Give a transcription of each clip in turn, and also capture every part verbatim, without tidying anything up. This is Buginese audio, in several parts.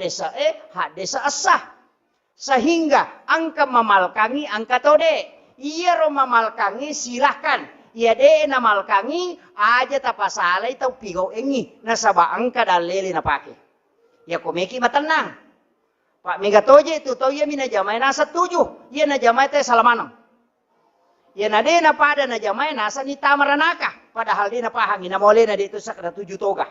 haddese'e, haddese' essa. Sehingga engka mamalkangngi, engka to de'. Iyaro mamalkangngi silahkan. Iya de' namalkangngi, aja tapasalai tau pigau'engngi. Nasaba' engka dallele napake. Iyako meki matennang. Pa' mega toje' tu tau iyami najamae naseng tuju. Iya najamae te sala maneng. Iyana de' napada najamae nasenni tama ranaka, padahal de' napahangngi, namolena de' tu sakkeda tuju toga.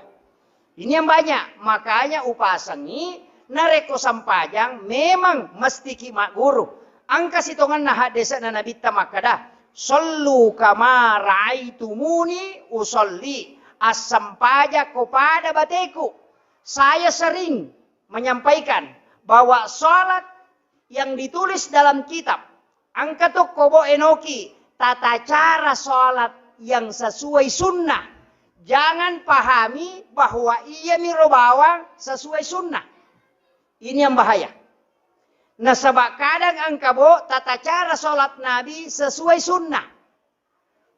Ini yang banyak, makanya upasengngi narekko sempajang memang mestiki magguru. Engka sitongenna haddese'na Nabitta makkeda, "Shollu kama ra'aitumuni usolli." Assempajakko pada bateku. Saya sering menyampaikan bahwa sholat yang ditulis dalam kitab, engka tokko bo enoki tata cara sholat yang sesuai sunnah. Jangan pahami bahwa iyamiro bawang sesuai sunnah. Ini yang bahaya. Nasaba' kadang engka bo tata cara sholat Nabi sesuai sunnah.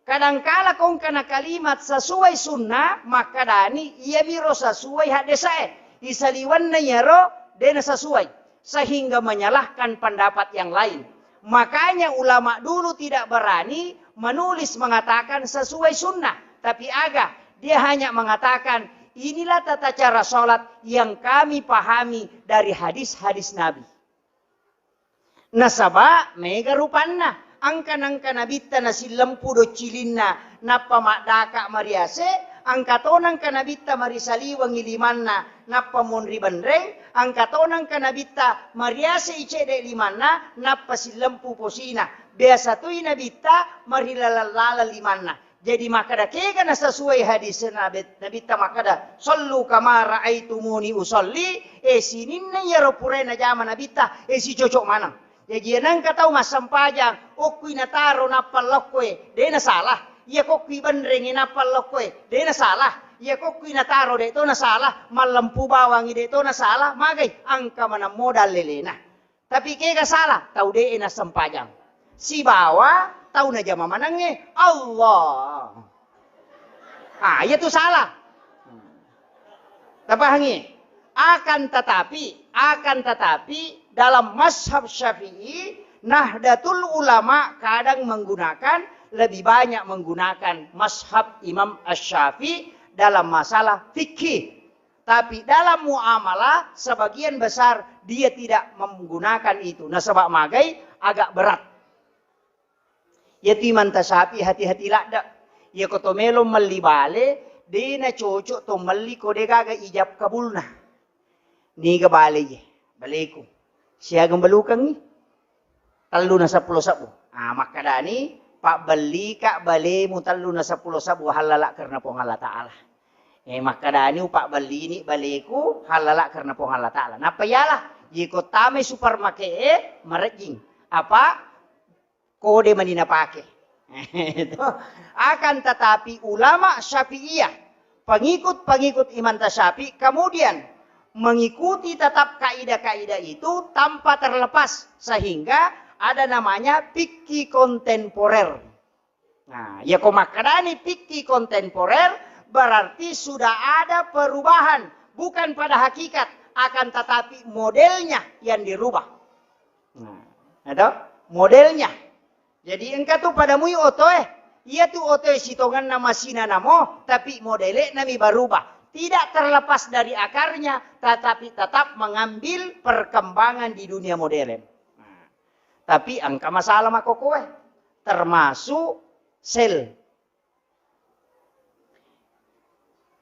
Kadangkala ko engkana kalimat sesuai sunnah, makkedani iyamiro sesuai haddese'e. Isaliwenna iyaro de' nasesuai, sehingga menyalahkan pendapat yang lain. Makanya ulama dulu tidak berani menulis mengatakan sesuai sunnah, tapi aga, dia hanya mengatakan, "Inilah tata cara sholat yang kami pahami dari hadis-hadis Nabi." Nasaba' mega rupanna, engka nengka Nabitta nasillempu doccilinna, nappa maddaka' mariase, engka to nengka Nabitta marisaliwengngi limanna, nappa monri benreng, engka to nengka Nabitta mariase i cedde' limanna, nappa sillempu posina. Biasa toi Nabitta marilaleng-laleng limanna. Jadi makkeda kega nasesuai hadis Nabi, Nabitta makkeda, "Shollu kama ra'aitumuni usolli," eh, sininna iyaro purae najama Nabitta, eh, sicocok maneng. Jaji, iya nengka tau massempajang, okkui nataro nappa lokkoe, de' nasalah. Iya kokkui benrengngi nappa lokkoe, de' nasalah. Iya kokkui nataro de' to nasalah, mallempu bawangngi de' to nasalah, magai engka maneng modal lelena. Tapi kega salah, tau de'e nassempajang. Sibawa tau najama manengnge Allah. Ah, iya tu salah. Tapahangi? Akan tetapi, akan tetapi dalam mazhab Syafi'i, Nahdlatul Ulama kadang menggunakan, lebih banyak menggunakan mazhab Imam Asy-Syafi'i dalam masalah fikih. Tapi dalam muamalah, sebagian besar dia tidak menggunakan itu. Nasaba' magai, agak berat. Iyatu Imam Tasyafi'i hati-hati ladde'. Iyako to melo melli bale, de' nacocok to melli ko de' gaga ijab kabulna. Niga bale iye? Baleku. Siaga balukengngi? Tellu na seppulo sebbu. Ah, makkedani, "Pabbellika balemu tellu na seppulo sebbu hallala karena Puang Allah Ta'ala." Eh, makkedani, "Upabbellini baleku hallala karena Puang Allah Ta'ala." Nappa iyalah, iko tamai supermarket e, marejjing. Apa? Kode mani napake. Itu. Akan tetapi ulama Syafi'iyah, pengikut-pengikut Imam Tasyafi', kemudian mengikuti tetap kaidah-kaidah itu tanpa terlepas, sehingga ada namanya fikih kontemporer. Nah, ya ko makkedani fikih kontemporer, berarti sudah ada perubahan, bukan pada hakikat, akan tetapi modelnya yang dirubah. Nah, itu modelnya. Jadi engka tu pada mui otoe, iya tu otoe sitongenna masina namo, tapi modele'na mi barubah. Tidak terlepas dari akarnya, tetapi tetap mengambil perkembangan di dunia modern. Nah, tapi engka masalah makokoe, termasuk sel.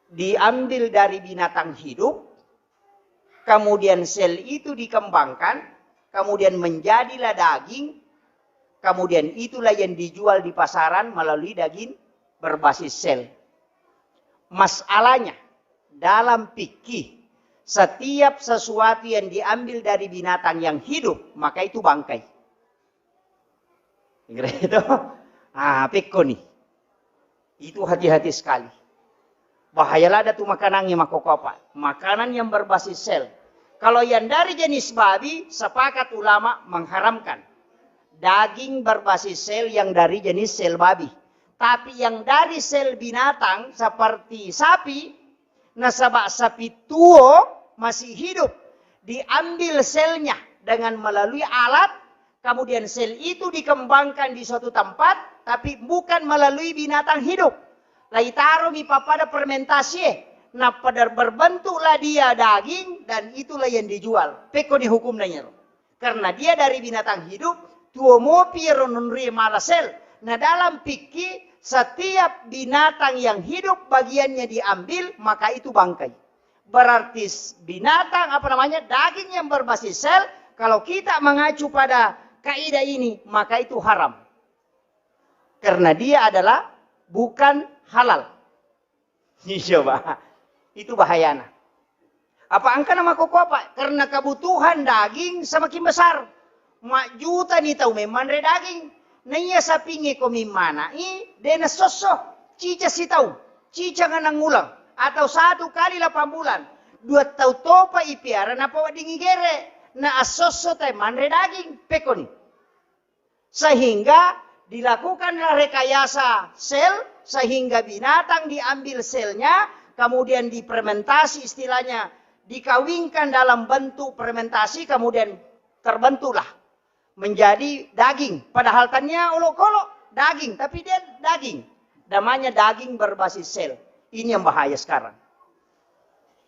Diambil dari binatang hidup, kemudian sel itu dikembangkan, kemudian menjadilah daging, kemudian itulah yang dijual di pasaran melalui daging berbasis sel. Masalahnya, dalam fikih, setiap sesuatu yang diambil dari binatang yang hidup, maka itu bangkai. Kira itu. Ah, pekko nih. Itu hati-hati sekali. Bahaya lada tu makanannya makoko apa? Makanan yang berbasis sel. Kalau yang dari jenis babi, sepakat ulama mengharamkan. Daging berbasis sel yang dari jenis sel babi. Tapi yang dari sel binatang seperti sapi, nasaba sapi tuo masih hidup, diambil selnya dengan melalui alat, kemudian sel itu dikembangkan di suatu tempat, tapi bukan melalui binatang hidup. Laitaromi pappada fermentasi, eh, nappa berbentuklah dia daging dan itulah yang dijual. Pekko ni hukumna iyaro. Karena dia dari binatang hidup, tuo mopi ro nonri mala sel. Nah, dalam fikih, setiap binatang yang hidup bagiannya diambil, maka itu bangkai. Berarti binatang, apa namanya, daging yang berbasis sel, kalau kita mengacu pada kaidah ini, maka itu haram. Karena dia adalah bukan halal. Iya, Pak. Itu bahayana. Apa engka nama koko apa? Karena kebutuhan daging semakin besar. Majjuta ni tau memang manre daging. Naiya sapinge ko mimmana i, dena sosso. Cica sitau, cica nganang ulang, atau satu kali delapan bulan. Dua tau topa ipiara napa wedding igere. Na assosso tai manre daging. Pekoni. Sehingga dilakukanlah rekayasa sel, sehingga binatang diambil selnya, kemudian difermentasi, istilahnya dikawinkan dalam bentuk fermentasi, kemudian terbentuklah menjadi daging. Padahal tania olokolo daging, tapi dia daging. Namanya daging berbasis sel. Ini yang bahaya sekarang.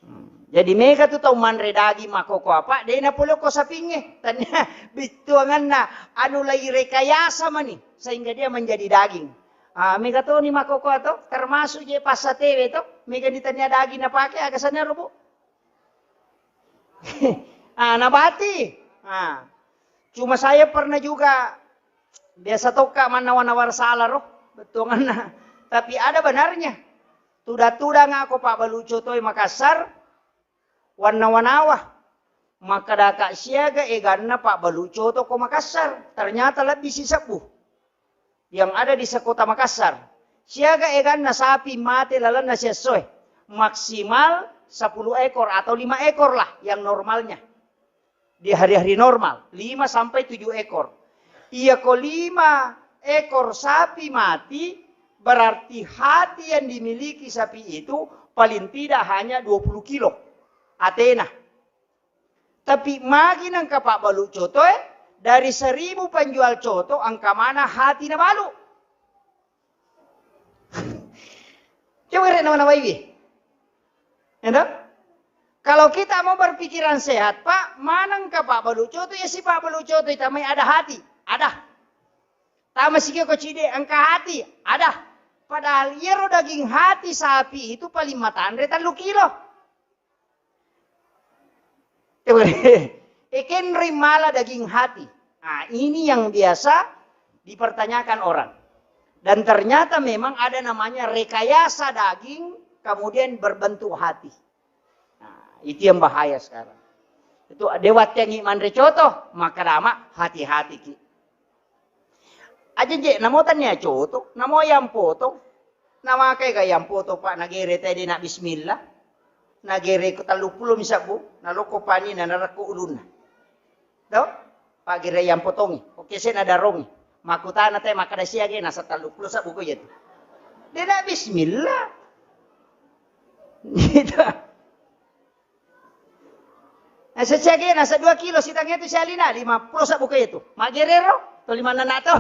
Hmm. Jadi mega tu tau manre daging makkoko apa, de na pole ko sapinge. Tania bittuanganna anu lai rekayasa mani sehingga dia menjadi daging. Ah, mega toni makkoko atau termasuk je passatewe to, mega ni tania daging napake, aga sanna ro, Bu? Ah, nabati. Ah. Cuma saya pernah juga biasa tokka mannawa-nawa sala ro, bettuanganna. Tapi ada benarnya. Tudang-tudang ako pabbalu cotoi Makassar, wannawa-nawa. Makkadaka siaga eganna pabbalu coto ko Makassar. Ternyata lebbi sisebbu yang ada di sekota Makassar. Siaga eganna sapi mate lalenna siessoe. Maksimal sepuluh ekor atau lima ekor lah yang normalnya. Di hari-hari normal, lima sampai tujuh ekor. Iya ko lima ekor sapi mati, berarti hati yang dimiliki sapi itu paling tidak hanya dua puluh kilo atena. Tapi magi nengka pabbalu coto, eh, dari seribu penjual coto, engka mana hati nabalu. Coba rek nama-namaiwi. Ya toh? Kalau kita mau berpikiran sehat, Pak, manengka pabbalu coto, ya si pabbalu coto itamai ada hati. Ada. Tama sikio ko cide, engka hati. Ada. Padahal iyaro daging hati sapi itu paling matanre tellu kilo. Ekenroi mala daging hati. Nah, ini yang biasa dipertanyakan orang. Dan ternyata memang ada namanya rekayasa daging, kemudian berbentuk hati. Nah, itu yang bahaya sekarang. Itu dewat yang manre coto, maka dama hati-hati ki. Aja je, namo tania coto, namo yang potong. Namakai ga yang potong, Pak, nagere tadi nak bismillah. Nagere ko tellu pulo misabbu, naloko pani na narekko ulunna. Do? Pak gere yang potongi. Oke, saya nadarongi. Makutana te makkada siage nasa tellu pulo sabbu ko yetu. Dia nak bismillah. Gitu. Nah, sesiage nasa dua kilo sitangnge tu sialina, lima pulo sabbu ko yetu. Magerero, to lima nana to.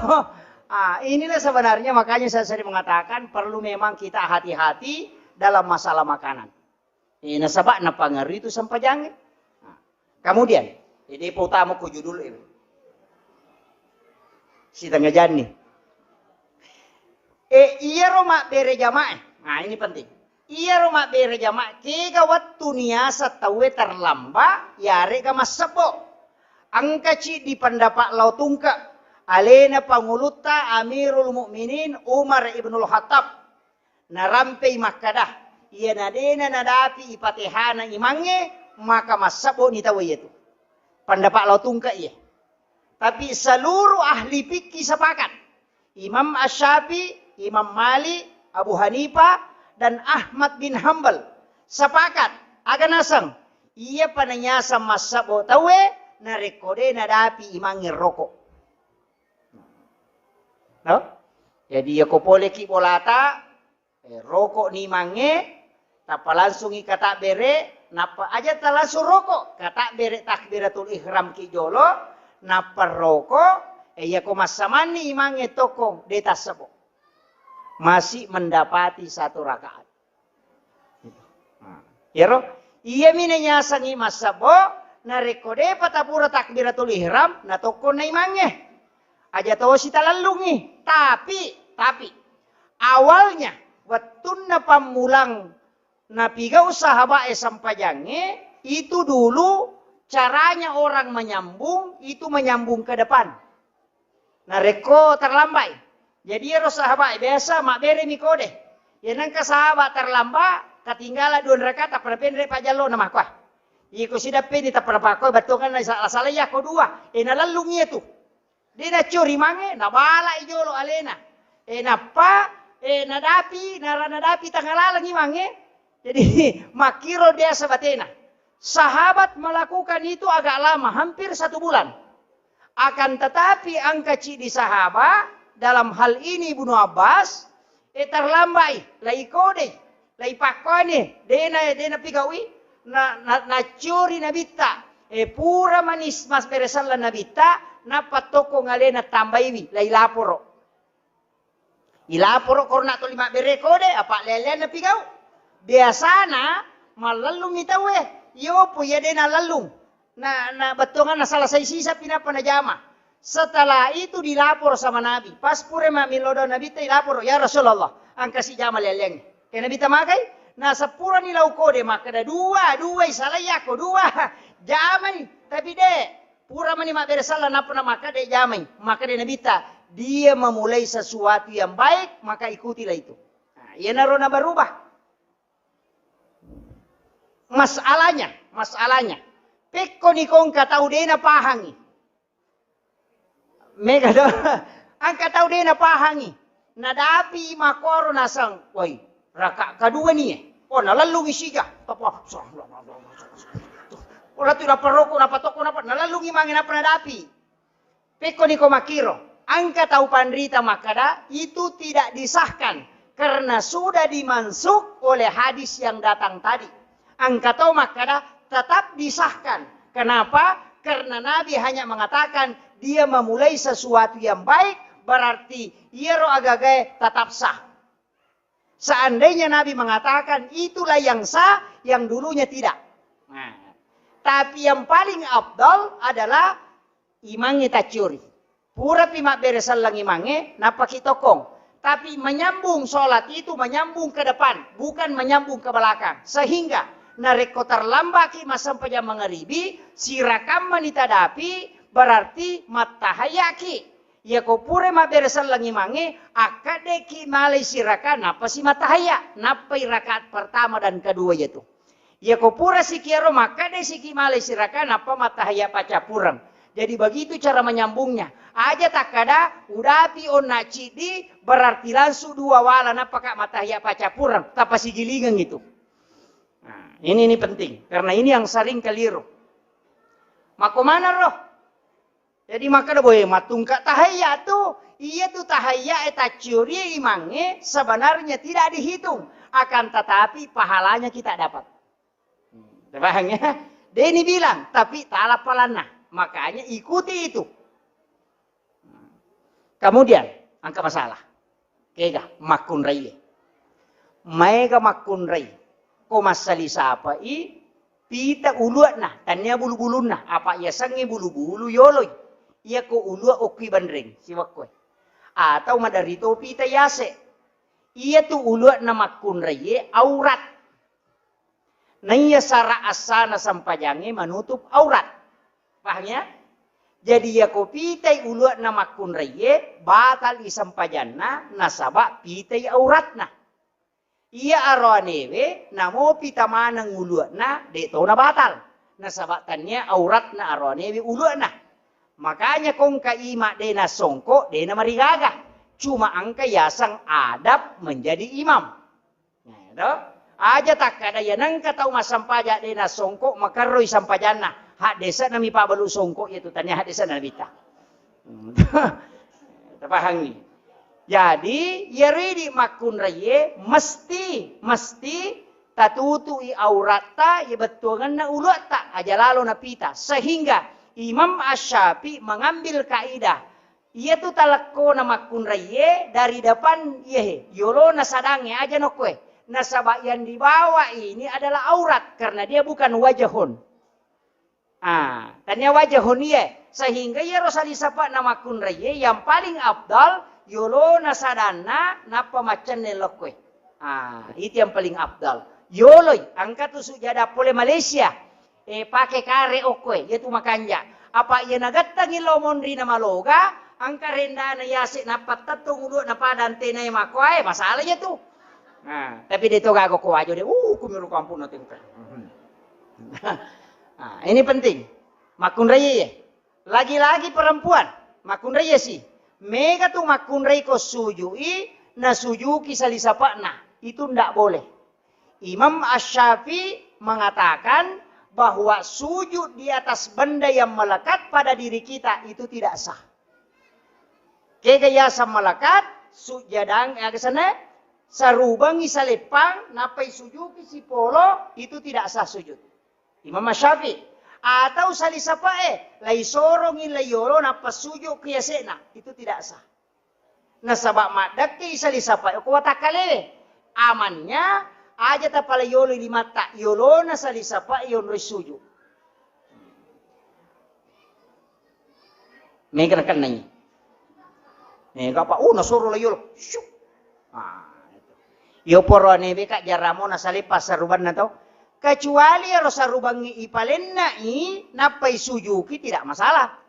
Ah, inilah sebenarnya makanya saya sering mengatakan perlu memang kita hati-hati dalam masalah makanan. Eh, nasaba napangaruhi tu sempajangnge. Nah, kemudian, eh, depa utama ko judul e. Sitengnga janni. Eh, iyaro mabbere jamaah. Nah, ini penting. Iyaro mabbere jamaah, kega wettu niasa tauwe terlamba, yarega massebbo. Engkaci di pendapat Lao Tungke, alena pangulutta Amirul Mukminin Umar ibnul Khattab. Narampei makkada, iyana dena nadapi ipatehana imangnge, maka massebbo ni tauwe yetu. Pendapat Lao Tungke iye. Tapi seluruh ahli fikih sepakat. Imam Asy-Syafi'i, Imam Malik, Abu Hanifah, dan Ahmad bin Hambal sepakat. Aga naseng, iya pananyaseng massebbo tauwe narekko de nadapi imangnge roko. No? Jadi, iya ko poleki bolata, eh, roko ni mange, tappa langsungi katabbere, Nappa aja tala suroko, katabbere takbiratul ihram ki jolo, nappa roko, e, iyako massamanni imangnge tokkong, de tassebo. Masih mendapati satu rakaat. Nah, iyaro, iyami nayasengngi massebo, narekko depa tapura takbiratul ihram, natokkonna imangnge. Aja tosi talellungngi. Tapi, tapi, awalnya, wettunna pammulang napigau sahabae sempajangnge, itu dulu caranya orang menyambung, itu menyambung ke depan. Narekko terlambai. Jadi ero sahabae biasa mabberemi kode. Ya nengka sahabat terlambat, ketinggalan dua rakaat, tappa napenre pajallona makkuah. Iko sidappeni tappa napakkoe battonganna sala-sala iya ko dua. E nalellung iya tu. De naccori mange, nabalai jolo alena. E nappa, e nadapi, nara nadapi tangalalang imangnge. Jadi makkiro biasa batena. Sahabat melakukan itu agak lama, hampir satu bulan. Akan tetapi engka ciddi sahabat, dalam hal ini Ibnu Abbas, e terlambai, lai kodei, lai pakkoni, dena, dena pigaui, na, na, naccuri nabitta, e pura manis mas beresallan nabitta, nappa tokko ngalena tambaiwi, lai laporo. Ilaporo korona tuli mabbere kode, apa lelean napigau. Biasana mallellung mi tauwe, yopo iya de nalellung. Na, na bettuanganna salah sai sisa pinapa najama. Setelah itu dilapor sama Nabi. Pas pura mamilodong Nabi te ilapor, "Ya Rasulullah, angkasi jama leleang." Ke Nabi tamakai, na sepurani lau kode makkeda dua, dua isalai yako dua. Jamai, tapi de pura mani mabbere sallang nappa na makkeda jamai. Makkeda Nabitta, "Dia memulai sesuatu yang baik, maka ikutilah itu." Nah, iyanaro na berubah. Masalahnya, masalahnya. Pekko ni kongka tau de napahangi. Mega do. Angka tau de napahangi. Nadapi makoro nasang, "Woi, raka kedua ni eh." Oh, nalellungi sija. Tapa. Ora tu napa roko, napa toko, napa nalellungi mange napa nadapi. Pekko ni ko makkiro, angka tau panrita makkada itu tidak disahkan karena sudah dimansuk oleh hadis yang datang tadi. Angka tau makkada tetap disahkan. Kenapa? Karena Nabi hanya mengatakan dia memulai sesuatu yang baik, berarti iyaro agagae tetap sah. Seandainya Nabi mengatakan itulah yang sah, yang dulunya tidak. Nah, tapi yang paling afdal adalah imangnge tacciori. Purapi mabbere selleng imangnge, nappaki tokkong. Tapi menyambung sholat itu menyambung ke depan, bukan menyambung ke belakang. Sehingga narekko terlambaki massempajang mangaribi, sirakammani tadapi, berarti mattahayaki. Iyako pura mabbere selleng imangnge, akkaddeki malai siraka, nappasi mattahaya, nappai rakaat pertama dan kedua yatu. Iyako pura sikiaro makkadde siki malai siraka nappa mattahayya paccappureng. Jadi begitu cara menyambungnya. Aja takkada udapi onna ciddi berarti langsung dua wala nappaka mattahayya paccappureng. Tappa sigilingeng itu. Nah, ini, ini penting karena ini yang sering keliru. Mako mana roh? Jadi makkeda boe mattungka tahayya tu, iya tu tahayya e tacciori imangnge sebenarnya tidak dihitung, akan tetapi pahalanya kita dapat. Hmm, paham ya? Deni bilang, tapi tala palanna. Makanya ikuti itu. Kemudian, angka masalah. Kega makkunraie. Maega makkunrai. Ko massali sapai pita ulua'na, tania bulu-bulunna, apa yasengnge bulu-bulu yoloi. Iyako ulua okkui banreng siwakkoe. Atau maderri to pita yase. Iyatu ulua'na makkunraie aurat. Naiya sara assana sempajangnge manutup aurat. Paham ya? Jadi iyako pitai ulua'na makkunraie, batal i sempajanna nasaba pitai auratna. Iya aroanewe namo pita maneng ulua'na, de tona batal. Nasaba tania auratna aroanewe ulua'na. Makanya kongka ima de nasongko, de namarigaga. Cuma angka yaseng adab menjadi imam. Nah, to? Aja takkada ya nengka tau massempajang de nasongko makerroi sempajanna. Haddese'na mi pabalu songko iya tu tania haddese'na nabitta. Hmm. Tapahangi. Jadi, iyaro idi makkunraie mesti, mesti Tatutui auratta, iya bettuangenna uluatta, aja lalo napita. Sehingga Imam Asy-Syafi'i mengambil kaidah, iyatu talekkona makkunraiye dari depan iyehe, yolona sadangnge aja nokkoe. Nasaba yang dibawa ini adalah aurat, karena dia bukan wajahun. Ah, tania wajahun iye. Sehingga iyaro salisapa'na makkunraiye yang paling afdal yolona sadanna nappa maccenne lokkoe. Ah, itu yang paling afdal. Yoloi, engka tu sujada pole Malaysia. Eh, pake kare okkoe, iyatu makanja. Apa iya nagattangi lo monri na maloga, engka rendana yase nappa tettong ulu'na pada antenae makkoae, masalah iyatu. Nah, tapi de to gaga ko wajo de, uh, kumiro kampung na tengka. Ah, ini penting. Makkunraiye. Lagi-lagi perempuan, makkunraiye si. Mega tu makkunrai ko sujui, nasujuki salisapa'na. Itu ndak boleh. Imam Asy-Syafi'i mengatakan bahwa sujud di atas benda yang melekat pada diri kita itu tidak sah. Kega yaseng melekat, sujadang, eh, aga senna, sarubangi saleppang, nappai sujuki sipolo, itu tidak sah sujud. Imam Syafi'i. Atau salisapa'e, laisorongi laiyolo, nappa suju ki yase'na, itu tidak sah. Nasaba maddekke salisapa'e ko watakkalewe. Amannya, aja tapalaiyolo limatta, yolona salisapa'e yonroi suju. Mega nakennai. Mega apa, oh, nasoro laiyolo. Syuk. Ah, itu. Yo poro ane beka jaramo nasale passarubanna to. Kecuali ero sarubangngi ipalenna'i, nappai sujuki, tidak masalah.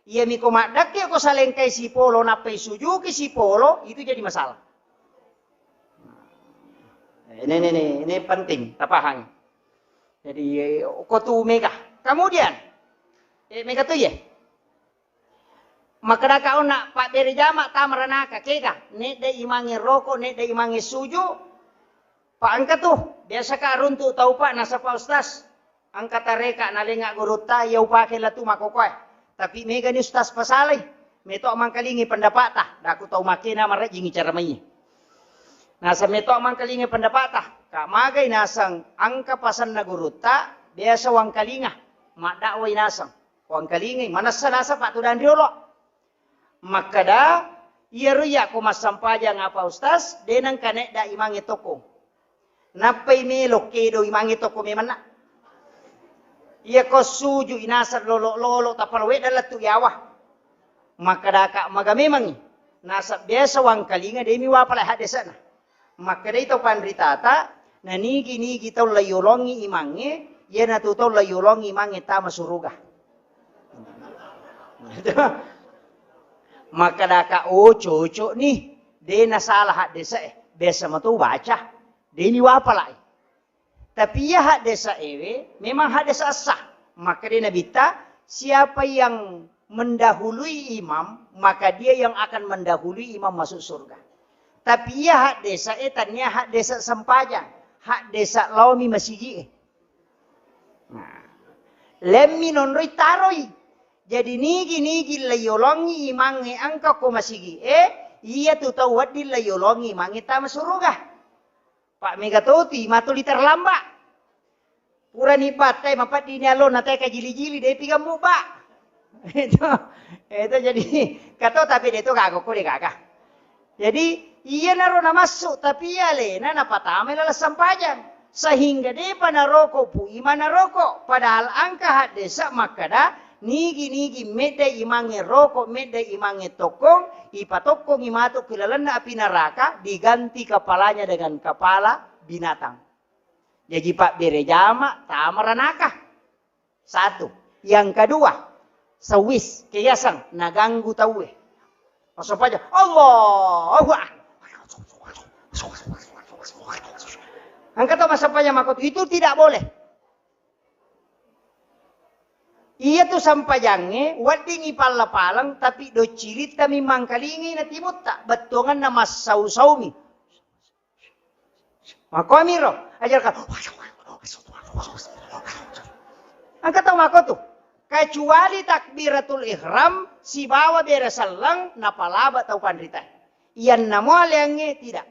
Iyami ko maddekke ko salengkai sipolo, nappai sujuki sipolo, itu jadi masalah. Ini, ini, ini, ini penting, tapahang. Jadi, eh, ko tu mega. Kemudian, eh, mega tu ye. Makkedaka onna pabbere jama tama ranaka, kega, nedde imangnge roko, nedde imangnge suju, pa engka tu, biasa ka runtu tau pa, nasaba ustaz, engka tareka nalenga gurutta, iya upake latu makokoe. Tapi megani ustaz pasalai, meto mangkalingi pendapata, daku tau makena marajingi cara mai. Nasa meto mangkalingi pendapata, ka magai naseng engka pasanna gurutta, biasa wangkalinga, maddakwai naseng. Wangkalingai, manessa nasaba tu dan riolo. Makkeda, iyaro iya ko massampajang apa ustaz, de nengka nedda imangnge toko. Nappai melo kedo imangnge toko memanna. Iya ko suju inaseng lolo-lolo tapalowe dalettu yawa. Makkedaka maga memangngi. Nasab biasa wangkalinga demi wapala haddese'na. Makkedai tau panritata, nanigi-nigi tau laiyolongi imangnge, iyanatu tau laiyolongi imangnge tama suruga. Makkedaka, oh, cocok nih, de nasalah haddese'e, biasa mato baca, de ni wapalai. Tapi iya haddese'ewe memang haddese' sah. Makkeda Nabitta, siapa yang mendahului imam, maka dia yang akan mendahului imam masuk surga. Tapi iya haddese'e tania haddese' sempajang, haddese' laomi masigi'e. Nah, lemmi nonroi taroi. Jadi nigi-nigi laiyolongi imangnge engka ko masigi'e, iyatu tau wedding laiyolongi imangnge tama suruga. Pak mega toti, matuli terlambat. Purani battai mapeddini alona teka jili-jili, de pigammu, Pak. Itu, itu jadi, kato tapi de to gaga ko de gaga. Jadi, iyanaro namassu, tapi iya alena napatamai laleng sempajang. Sehingga depa naroko pu ima naroko. Padahal engka haddese' makkeda, nigi-nigi medda imangnge roko, medda imangnge tokkong, ipatokkongi matu ki lalenna api neraka, diganti kepalanya dengan kepala binatang. Jaji pabbere jama tama ranaka. Satu. Yang kedua, sewis, keyasang, naganggu tauwe. Masuk aja, Allahu Akbar. Engka to massampajang makotu, itu tidak boleh. Iya tu sampajangnge, weddingi palla-palang, tapi doccilitta mi mangkalingi na timutta, bettuanganna massau-saumi. Makkuamiro, ajarkan. Engka tau makko tu. Kecuali takbiratul ihram sibawa bere selleng napalaba tau panrita. Iyanna mo aleangnge tidak.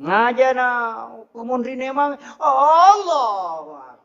Ngajana kumunri nemang, Allahu Akbar.